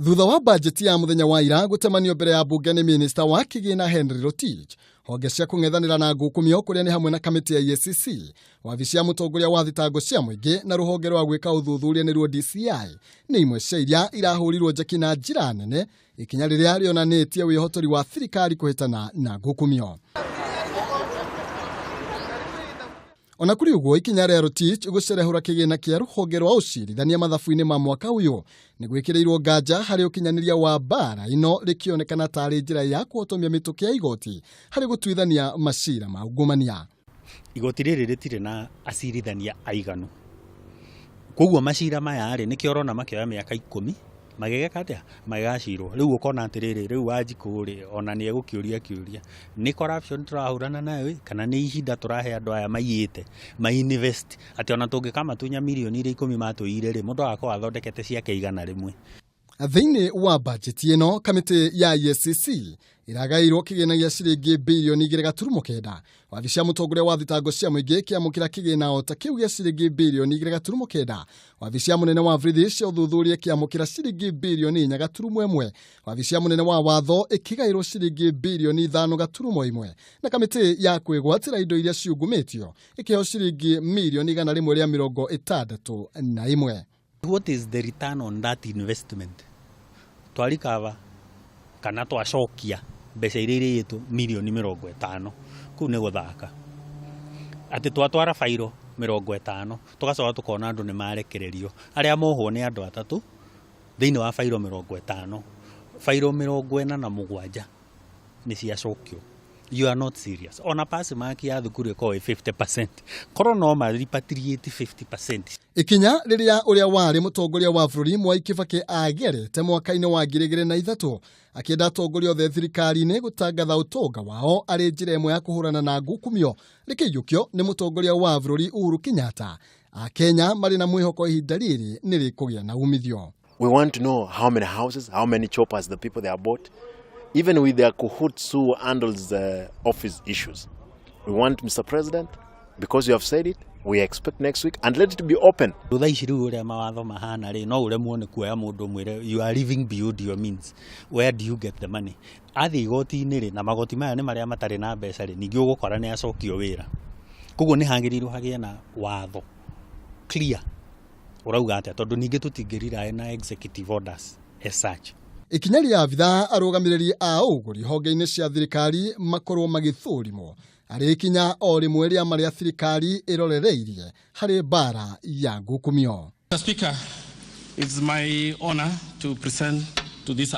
Thutha wa bajeti ya muthenya wa ira gutemanio mbere ya bunge ni minista wa kigina Henry Rotich, honge cia kung'ethanĩra na ngukumio kũrĩa nĩ hamwe na kamĩtĩ ya EACC, wabici ya mũtongoria wa thitango cia mũingĩ na rũhonge rwa gwĩka ũthuthuria nĩruo DCI nĩ imwe cia iria irahũrirwo njeki na njĩra nene, ikinya rĩrĩa rĩonanĩtie wĩhotori wa thirikari kũhĩtana na ngukumio. Ona kũrĩ ũguo, ikinya rĩa Rotich gũcerehũra kĩgĩna kĩa rũhonge rwa ũcirithania mathabu-inĩ ma mwaka ũyũ nĩ gwĩkĩrĩirwo nganja harĩ ũkinyanĩria wa mbara ĩno, rĩkĩonekana tarĩ njĩra ya kũhotomia mĩtũkĩ ya igoti harĩ gũtuithania macira ma ungumania. Igoti rĩrĩ rĩtirĩ na acirithania aiganu, koguo macira maya rĩ, nĩkĩo ũrona makĩoya mĩaka 10 magĩgeka atĩa, magĩgacirwo. Rĩu ũkona atĩrĩrĩ, rĩu Wanjikũ rĩ, ona nĩ egũkĩũria kĩũria, nĩ corruption tũrahũrana nayo ĩ, kana nĩ ihinda tũrahe andũ aya maiyĩte ma invest, atĩ ona tũngĩkamatunya mirioni iria 10 matũiyire rĩ, mũndũ agakorwo athondekete ciake 100. Thĩinĩ wa bajeti ĩno, kamĩtĩ ya EACC ĩragaĩirwo kĩgĩna gĩa ciringi birioni 2.9, wabici ya mũtongoria wa thitango cia mũingĩ kĩamũkĩra kĩgĩna o ta kĩu gĩa ciringi birioni 2.9, wabici ya mũnene wa borithi cia ũthuthuria kĩamũkĩra ciringi birioni 4.1, wabici ya mũnene wa watho ĩkĩgaĩrwo ciringi birioni 5.1, na kamĩtĩ ya kwĩgwatĩra indo iria ciungumĩtio ĩkĩheo ciringi mirioni 161. What is the return on that investment? Twarikava kana twacokia mbeca iria irĩyĩtwo mirioni 50, kũu nĩ gũthaka. Atĩ twatwara bairo 50, tũgacoka tũkona andũ nĩ marekererio, arĩa mohwo nĩ andũ 3 thĩinĩ wa bairo 50, bairo 47 nĩ ciacokio. You are not serious. Ona pass mark ya thukuru ĩkoragwo ĩ 50%, korwo no ma repatriate 50%. Ikinya rĩrĩa ũrĩa warĩ mũtongoria wa bũrũri Mwai Kibaki agerete mwaka-inĩ wa 2003 akĩenda atongoria othe thirikari-inĩ gũtangatha ũtonga wao arĩ njĩra ĩmwe ya kũhũrana na ngukumio rĩkĩiyũkio nĩ mũtongoria wa bũrũri Uhuru Kenyatta. Akenya marĩ na mwĩhoko ihinda rĩrĩ nĩ rĩkũgĩa na umithio. We want to know how many houses, how many choppers the people they have bought, even with their cahoots who handles the office issues. We want Mr. President, because you have said it, we expect next week, and let it be open. Tha ici rĩu ũrĩa mawatho mahana rĩ, no ũremwo nĩ kuoya mũndũ mwĩre you are living beyond your means, where do you get the money? Athiĩ igoti-inĩ rĩ, na magoti maya nĩ marĩa matarĩ na mbeca rĩ, ningĩ ũgũkora nĩ acokio wĩra. Koguo nĩ hagĩrĩirwo hagĩe na watho clear ũrauga atĩa, tondũ ningĩ tũtingĩ na executive orders as such. Ikinya rĩa abithaa arũgamĩrĩri a ũgũri honge-inĩ cia thirikari makorwo magĩthũrimwo arĩ ikinya o rĩmwe rĩa marĩa thirikari ĩrorereirie harĩ mbara ya ngukumio. Mr. Speaker, it's my honor to present to this